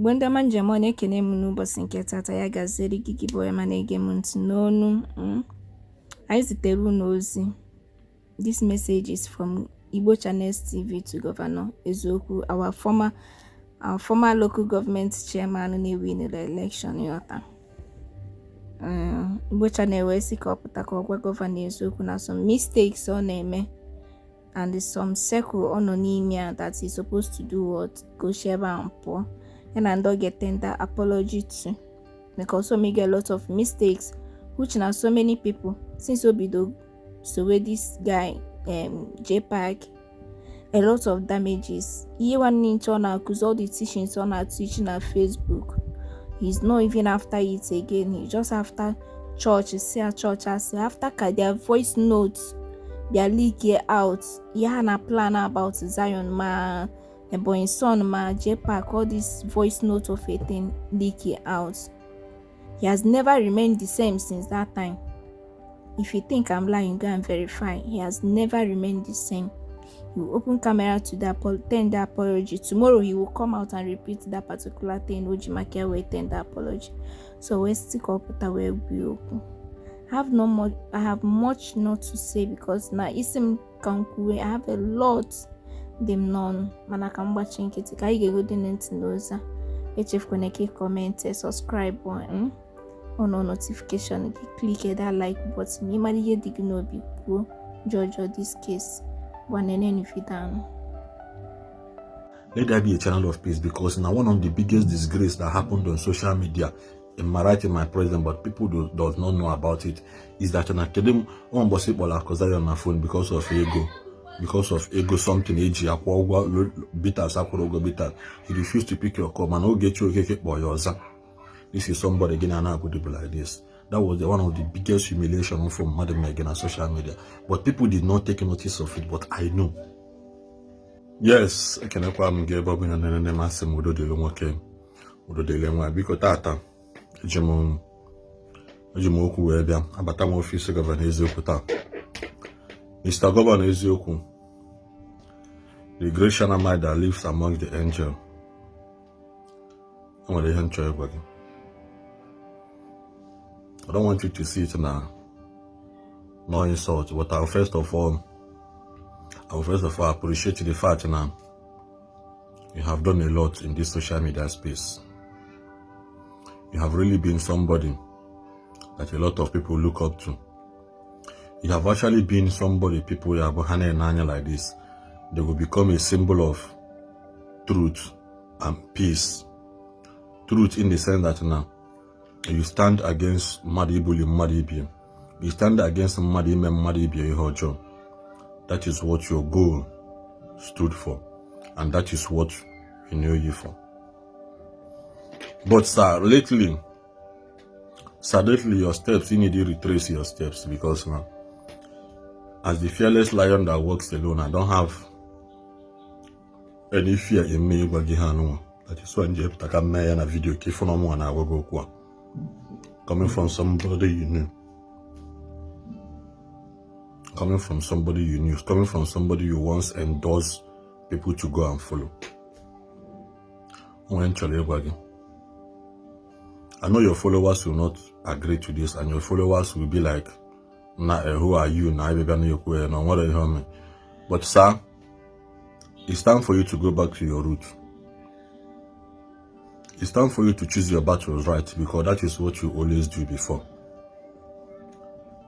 Igbo ndị ọma njem ọ na-ekene m n'ụbọchị nke tata ya gaziri gị bụ ma na-ege m ntị n'onu. Anyị zitere unu ozi. This message is from Igbo Channels TV to Governor Eziokwu, our former local government chairman na-win the election yota. Igbo Channel wee sị ka ọ pụta ka ọ gwa Governor Eziokwu na some mistakes ọ na-eme and some circle ọ nọ n'ime that he's supposed to do what go share and pụọ. And I don't get tender apology too, because so make a lot of mistakes, which now so many people since Obido, so where this guy JPAC, a lot of damages. He one inch on because all the teachings on our teaching at Facebook. He's not even after it again. He's just after church. See a church as after their voice notes, their leak out. He had a plan about Zion ma. But in son ma JPAC, all this voice note of a thing leaking out. He has never remained the same since that time. If you think I'm lying, go and verify. He has never remained the same. He will open camera to tender apology. Tomorrow he will come out and repeat that particular thing. Ojimake will tender apology. So we stick up with our will. I have much not to say because now isim kankwe. I have a lot. Them none mana ka mgbachi nkịtị ka anyị ga-ego dị ntị n'oza. Echefukwana ka comment, subscribe on notification gị, click that like button. You mara ihe dị gị n'obi kwuo judge this case. Let there be a channel of peace, because now one of the biggest disgrace that happened on social media, in my right in my presence, but people does not know about it, is that an academic on my phone because of ego. Because of ego, something age bitters, he refused to pick your call, man. No get you boy. This is somebody again and I could be like this. That was one of the biggest humiliation from Madam Megan on social media. But people did not take notice of it, but I know. Yes, I can give up in a name as a Mudo de Lumoke, Mudo de Lema, because Tata, Jimoku Webia, Abatamo office Governor Eziokwu. Mr. Governor Eziokwu, the great Shanamite that lives among the angels. I don't want you to see it now. No insult, but I'll first of all appreciate the fact now you have done a lot in this social media space. You have really been somebody that a lot of people look up to. You have actually been somebody people are like this. They will become a symbol of truth and peace. Truth in the sense that now you stand against Madibuli. You stand against Madibi. That is what your goal stood for, and that is what we know you for. But sir, lately your steps, you need to retrace your steps, because now, as the fearless lion that walks alone, I don't have any fear in me. That is why I made a video coming from somebody you knew. Coming from somebody you knew. Coming from somebody you once endorsed people to go and follow. I know your followers will not agree to this, and your followers will be like, who are you now? But sir, it's time for you to go back to your root. It's time for you to choose your battles right, because that is what you always do before.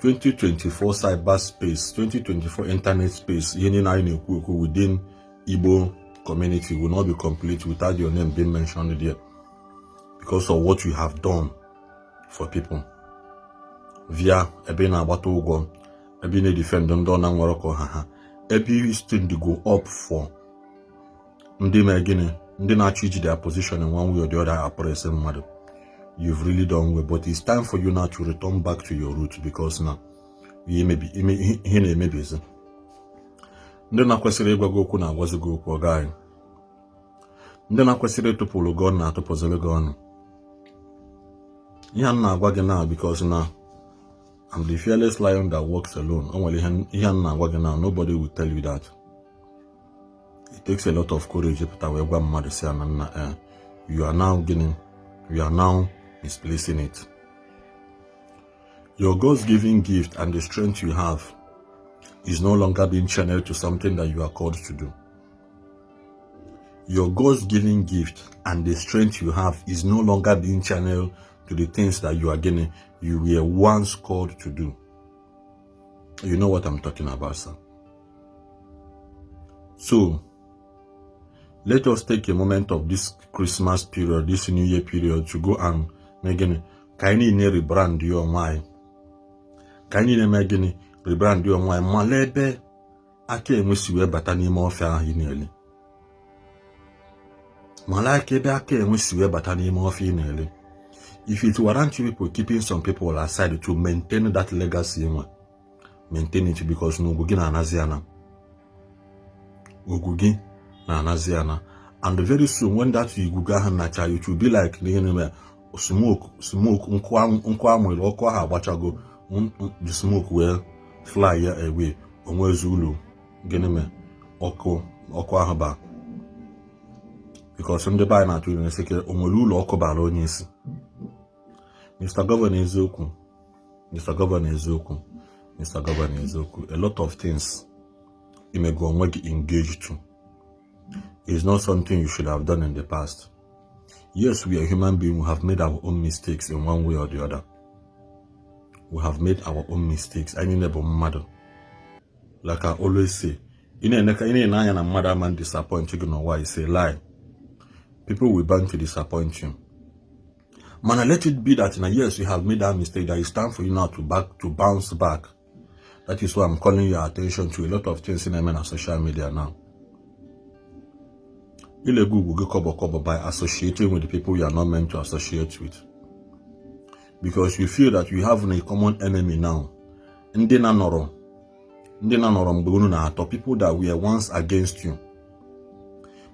2024 cyberspace, 2024 internet space, within Igbo community will not be complete without your name being mentioned there, because of what you have done for people. Via Ebina Batogo, Ebina defend them down and Morocco, every student to go up for Ndimagine, Ndina change their position in one way or the other, oppressing mother. You've really done well, but it's time for you now to return back to your roots, because now you may be busy. Ndina kwesịrị ịgwa gị okwu na agwazi gị okwu ọgaghị. Ndina kwesịrị ịtụpụrụ gị ọnụ na atụpụzịrị gị ọnụ. Ihe na agwa gị now, because now I'm the fearless lion that walks alone. Nobody will tell you that. It takes a lot of courage to you are now misplacing it. Your God's given gift and the strength you have is no longer being channeled to something that you are called to do. Your God's given gift and the strength you have is no longer being channeled to the things that you were once called to do. You know what I'm talking about, sir. So, let us take a moment of this Christmas period, this New Year period, to go and rebrand your mind. Rebrand your mind. Malebe ake enwesiwe bata n'ime ofia ahụ inele. Malake ebe ake enwesiwe bata n'ime ofia inele. If it warrant you people keeping some people aside to maintain that legacy, maintain it, because no gugi na anaziana. Ugugi na anaziana. And very soon when that iguga hanacha, it will be like smoke, nkwa mwele okwa ha bachago, the smoke will fly away. Onwe Zulu, geneme, okwa haba. Because some the buy na to you say onwelu oko ba lo nyisi. Mr. Governor Eziokwu, a lot of things you may go and engaged to. It's not something you should have done in the past. Yes, we are human beings. We have made our own mistakes in one way or the other. We have made our own mistakes. I never matter. Like I always say, in a mother man disappoint you, know why? It's a lie. People will bound to disappoint you. Man, let it be that in a years you have made that mistake, that it's time for you now to bounce back. That is why I'm calling your attention to a lot of things in social media now. Illegal will go cover by associating with the people you are not meant to associate with. Because you feel that you have a common enemy now. People that were once against you.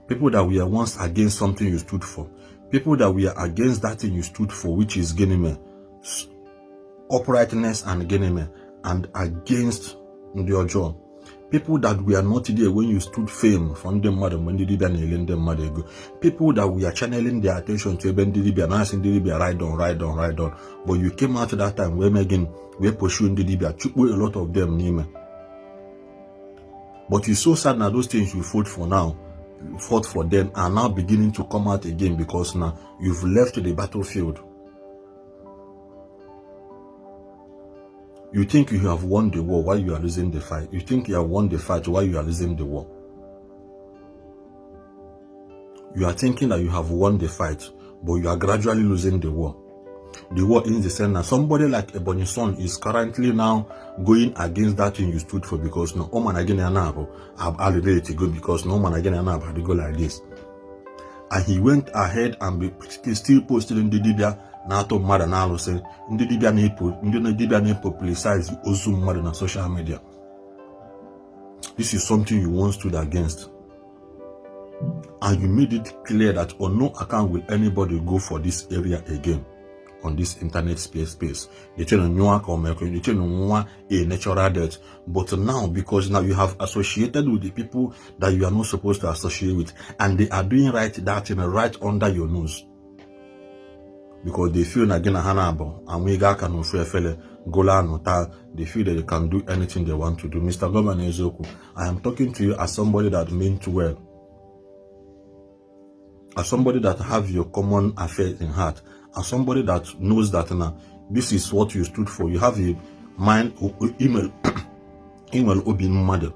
People that were once against something you stood for. People that were against that thing you stood for, which is uprightness and against your job. People that were not there when you stood fame from them mother when they did them mother go. People that we are channeling their attention to even Didibia, now saying Didibia ride on. But you came out that time when again we're pursuing Didibia, a lot of them name. But it's so sad now those things you fought for them are now beginning to come out again, because now you've left the battlefield. You think you have won the war while you are losing the fight. You think you have won the fight while you are losing the war. You are thinking that you have won the fight, but you are gradually losing the war. The war in the sense that somebody like Ebony's son is currently now going against that thing you stood for, because no man again I've ready to go, because no man again had to go like this. And he went ahead and still posted in the Dibia na to mother now say ndi Dibia na publicize also mother na social media. This is something you once stood against. And you made it clear that on no account will anybody go for this area again. On this internet space. They tell you a natural death. But now, because now you have associated with the people that you are not supposed to associate with, and they are doing that right under your nose. Because they feel again a hanabo and we got can fele gola nota, they feel that they can do anything they want to do. Mr. Governor Eziokwu, I am talking to you as somebody that meant well. As somebody that have your common affairs in heart. As somebody that knows that now this is what you stood for. You have a mind email obi mother.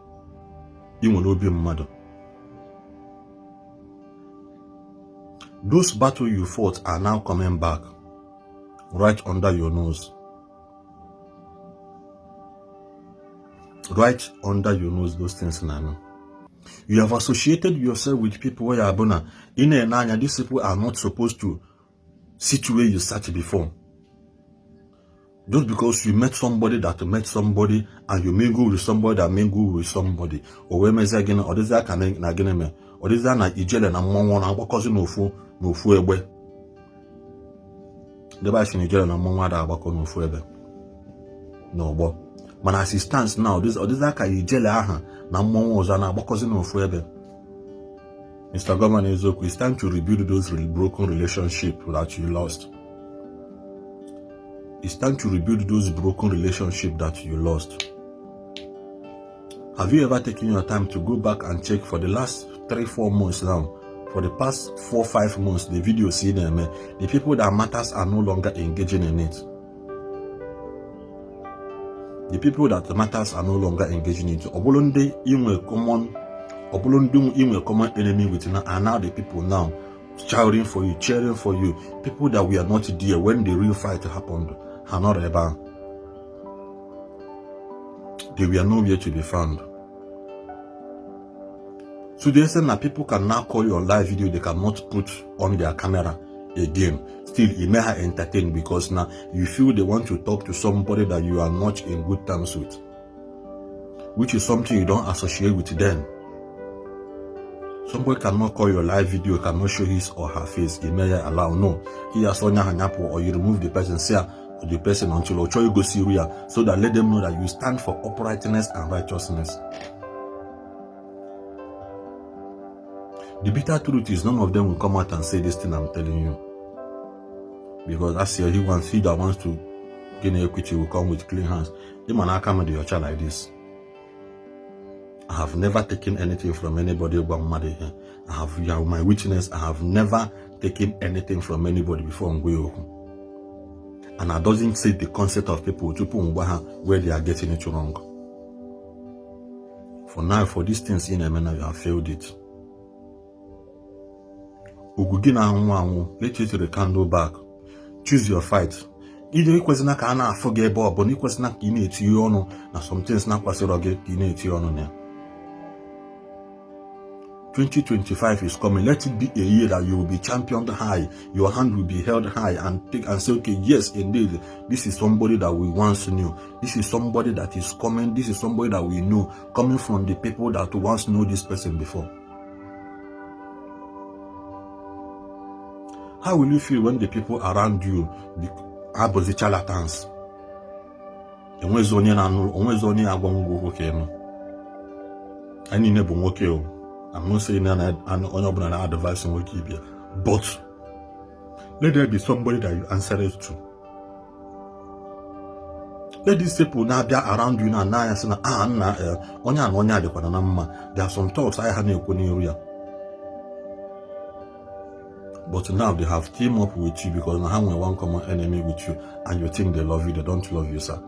Those battles you fought are now coming back right under your nose. Right under your nose, those things now. You have associated yourself with people where you are in a these people are not supposed to sit where you sat before. Just because you met somebody that met somebody and you mingle with somebody that mingle with somebody, or when again or this that can again or this that na ijele na mongo na agbakọzi n'ofu egbe. Deba shi ijele na mongo ada agbakọ n'ofu ebe. No bo. Mana as it stands now, this or this that ka ijele aha na mongo ọzọ na agbakọzi n'ofu ebe. Mr. Governor Eziokwu, it's time to rebuild those broken relationships that you lost. It's time to rebuild those broken relationships that you lost. Have you ever taken your time to go back and check for the last 3-4 months now? For the past 4-5 months, the video seen them, the people that matters are no longer engaging in it. The people that matters are no longer engaging in it. Obulunde in a common enemy with now, and now the people now shouting for you, cheering for you. People that we are not there when the real fight happened are not about. They were nowhere to be found. So they say that people can now call you on live video, they cannot put on their camera again. Still, it may have entertained because now you feel they want to talk to somebody that you are not in good terms with, which is something you don't associate with them. Somebody cannot call your live video, cannot show his or her face. It may allow. No, he has on your hanyapo, or you remove the person, say the person until you go Syria, so that let them know that you stand for uprightness and righteousness. The bitter truth is none of them will come out and say this thing I'm telling you. Because as he that wants to gain equity will come with clean hands. They might not come into your child like this. I have never taken anything from anybody but mad here. You are my witness. I have never taken anything from anybody before I'm going. And I doesn't say the concept of people where they are getting it wrong. For now, for these things in Emena, you have failed it. Let you the candle back. Choose your fight. Either question na kana forget but ni question na kine ti ono na some things na kwase roge kine ti ono ne. 2025 is coming. Let it be a year that you will be championed high. Your hand will be held high and take and say, okay, yes, indeed, this is somebody that we once knew. This is somebody that is coming. This is somebody that we know coming from the people that once knew this person before. How will you feel when the people around you are the charlatans? I'm not saying that I'm advising what you be, but let there be somebody that you answer it to. Let these people now be around you now and say, there are some talks I had in area. But now they have teamed up with you because now have one common enemy with you and you think they love you. They don't love you, sir.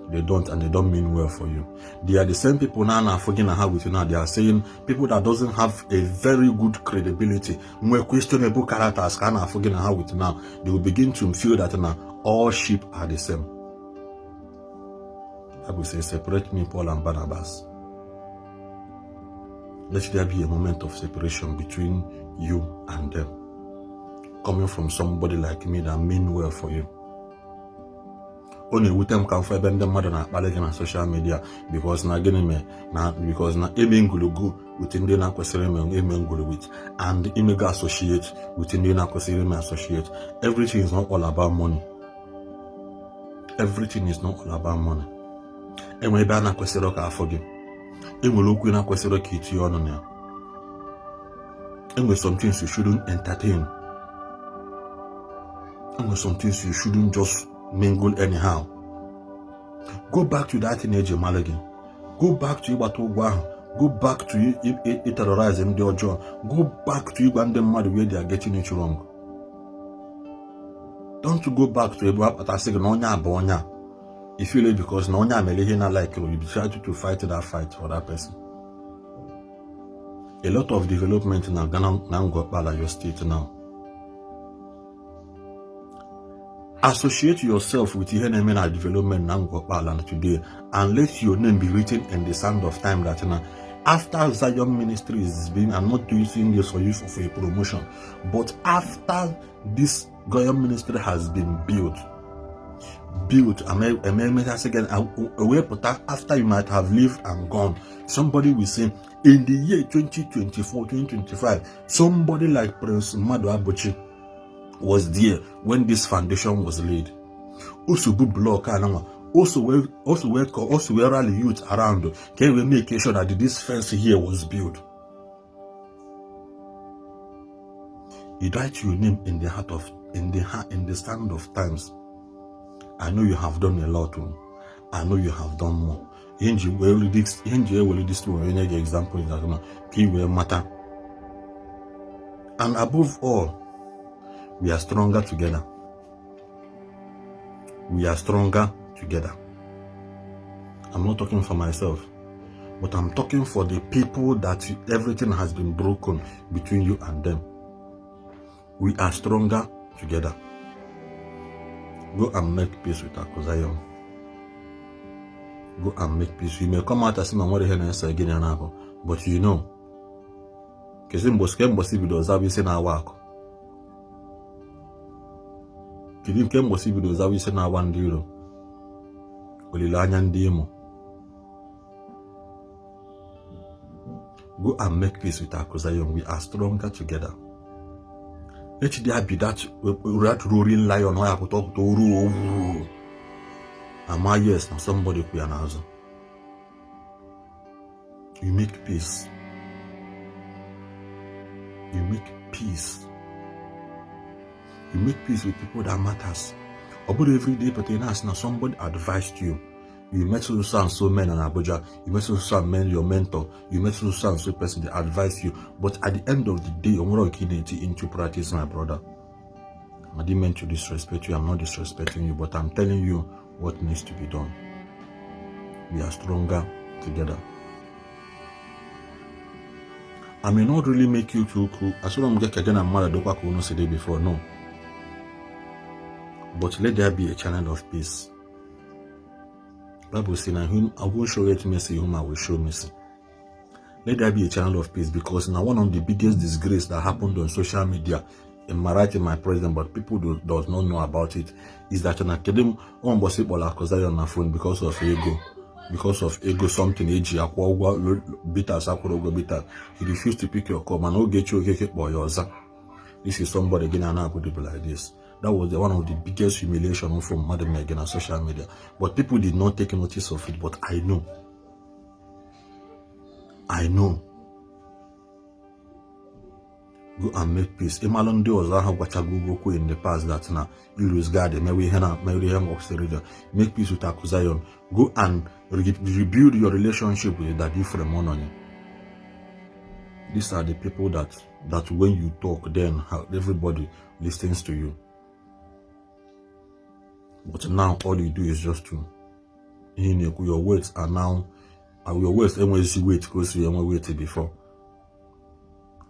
They don't, and they don't mean well for you. They are the same people now forgetting how with you now. They are saying people that doesn't have a very good credibility, more questionable characters kind of forgetting how with you now. They will begin to feel that now all sheep are the same. I will say, separate me, Paul and Barnabas. Let there be a moment of separation between you and them, coming from somebody like me that mean well for you. Only with them can find them mother na on social media because na because na emengulugu within the na kwesiri me emengulu with and imega associate within the na kwesiri me associate. Everything is not all about money. Everything is not all about money. Enwe ba na kwesiri ka afogim. Enwe okwu na kwesiri ka iti onu na. And with some things you shouldn't entertain. And with some things you shouldn't just mingle anyhow. Go back to that teenage Malagin. Go back to Ibatogwa. Go back to it terrorizing the Ojo. Go back to Uganda mad where they are getting it wrong. Don't go back to Ibu Atasig Nonya Bonya. If you live because Nonya Melihina like you try to fight that fight for that person. A lot of development in Ghana now got by your state now. Associate yourself with the enemy and development now got by today, and let your name be written in the sand of time that now. After Zion Ministry is being, I'm not doing this for you for a promotion, but after this Zion Ministry has been built, after you might have lived and gone, somebody will say, in the year 2024, 2025, somebody like Prince Madu Abuchi was there when this foundation was laid. Also, block also where rally youth around can we make sure that this fence here was built. You write your name in the heart of in the stand of times. I know you have done a lot. I know you have done more. Example is that key will matter. And above all, we are stronger together. We are stronger together. I'm not talking for myself, but I'm talking for the people that everything has been broken between you and them. We are stronger together. Go and make peace with Akuzayon. Go and make peace. You may come out as someone again, but you know, go and make peace with Akuzayon. We are stronger together. Let there be that roaring lion. Am I yes? Now somebody could announce. You make peace. You make peace. You make peace with people that matters. About every day, but now somebody advised you. You met so men in Abuja. You met so men, your mentor. You met so person that advised you. But at the end of the day, I'm not into practice, my brother. I didn't mean to disrespect you. I'm not disrespecting you, but I'm telling you what needs to be done. We are stronger together. I may not really make you too cool. I saw them get again and mad at the say before, no. But let there be a channel of peace. Bible says, "Whom I will show it mercy, whom I will show mercy." Let there be a channel of peace, because now one of the biggest disgrace that happened on social media, in my right, in my present, but people does not know about it, is that an academic on the phone because of ego. Because of ego, something bitter, he refused to pick your call, man. No get you boy. This is somebody again and going to be like this. That was one of the biggest humiliation from Madam Megan on social media. But people did not take notice of it. But I know. I know. Go and make peace. Emalonde was in the past that now you lose God, maybe make peace with Akuzayon. Go and rebuild your relationship with that different money. These are the people that when you talk, then everybody listens to you. But now all you do is just to your words are now your words weight because you waited before.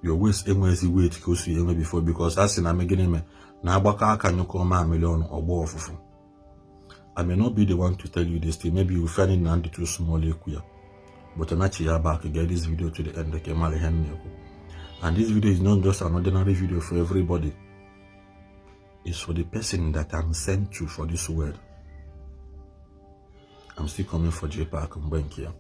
Your waist easy weight because you before, because that's in a beginning. Now can you call my million or more of. I may not be the one to tell you this thing. Maybe you find it and too small, but I'm actually back to get this video to the end. And this video is not just an ordinary video for everybody. It's for the person that I'm sent to for this word. I'm still coming for JPAC and Bankia.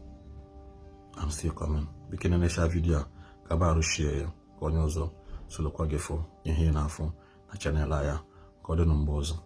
I'm still coming. Beginning a share video. Kabaru share konyozo solo kwa gefo ihe na afo na channel ya kode numbozo.